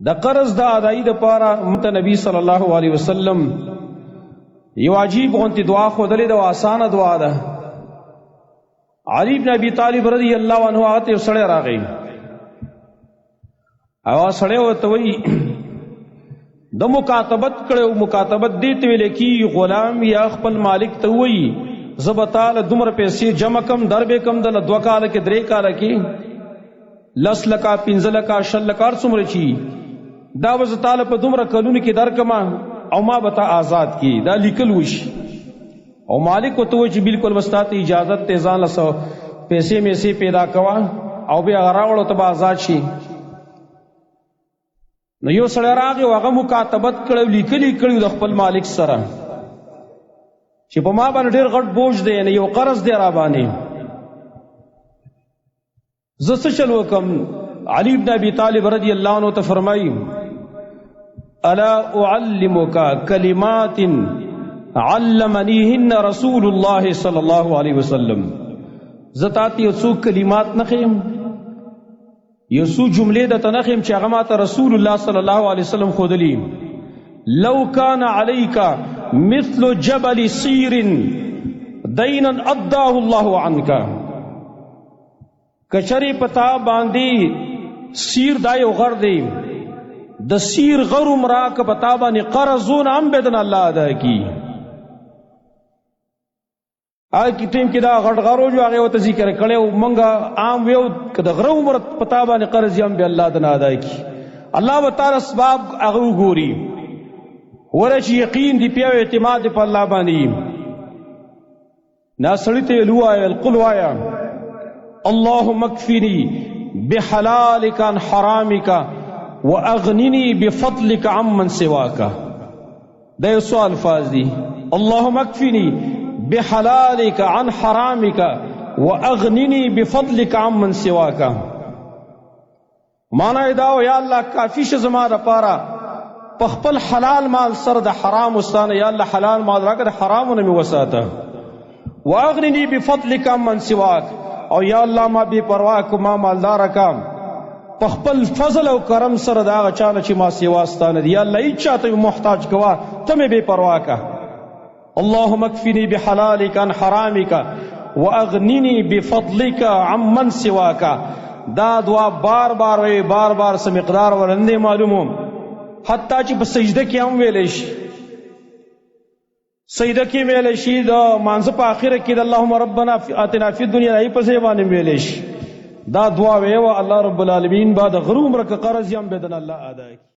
د قرض د ادایي د پاره مت نبی صلی الله علیه وسلم یو عجیب غونتی دعا خو دلې د اسانه دعا ده. علی بن ابي طالب رضی الله عنه هغه ته سړی راغی او سړی ورته وی د مکاتبت کړو. مکاتبت دې ته ویل کی غلام یا خپل مالک ته وی زبتال دومره پیسې جمع کم در به کم د 2 کال کې 3 کال کې 10 لکا 15 لکا 20 لکا څومره چی دا وز تعالی په دومره کلونو کې درکما او ما به تا آزاد کی. دا لیکل وشي او مالک ته وایي چې بالکل وستاته اجازت ته ځان له پیسې میسې پیدا کوا او بیا راوړو ته به آزاد شي. نو یو سړی راغی او هغه مکاتبت کړو، لیکلی کړو د خپل مالک سره چې په ما باندې ډېر غټ بوج دی، نه یو قرض دی را باندې، زه څه چل وکم؟ علی بن ابي طالب رضی الله عنه ته فرمایي الا اعلمك کلمات علمنيهن رسول الله صلی الله علیه وسلم. زه تاته یو څو کلمات نه خیم، یو څو جملې د تنخیم چې هغه ماته رسول الله صلی الله علیه وسلم خودلی. لو کان علیک مثل جبل سیر دینا اداه الله عنک. کچری پتا باندې سیر دا یو غر دی، د سیر غر عمره ک پتا باندې قرضون هم بدن الله ادا کی. آ کی ټیم کې دا غټ غرو جو هغه وته ذکر کړو، مونږه عام ویو د غره عمر پتا باندې قرض هم به الله دنا ادا کی. الله وتعالى اسباب هغه وګوري ورچ یقین دی پیو اعتماد په الله باندې. نا سړی ته لوایا القل وایا اللهم اکفنی بحلالک عن حرامک واغننی بفضلک عمن سواک. دا یو څو الفاظ دي. اللهم اکفنی بحلالک عن حرامک واغننی بفضلک عمن سواک. معنا یې دا و یا الله کافی شه زما دپاره په خپل حلال مال سره د حرام وستانه، یا الله حلال مال راکړه د حرامو نه مې وساته. واغننی بفضلک عمن سواک، او یا الله ما بې پروا کو، ما مالدار کړه په خپل فضل او کرم سره د هغه چا نه چې ما سوا ستا نه دي. یا الله هیچا ته مې محتاج کوه، ته مې بې پروا کړه. اللهم اکفنی بحلالک عن حرامک واغننی بفضلک عمن سواک. دا دعا بار بار وی، بار بار څه مقدار ورنده معلومو، حتی چې په سجده کې هم ویلی شي، سجده کې ویلی شي، د مانځه په آخره کې د اللهم ربنا آتنا فی الدنیا ای په ځای باندې ویلی شي. دا دعا ویوه الله رب العالمین با د غرو عمر که قرض یم بدن الله ادا کړي.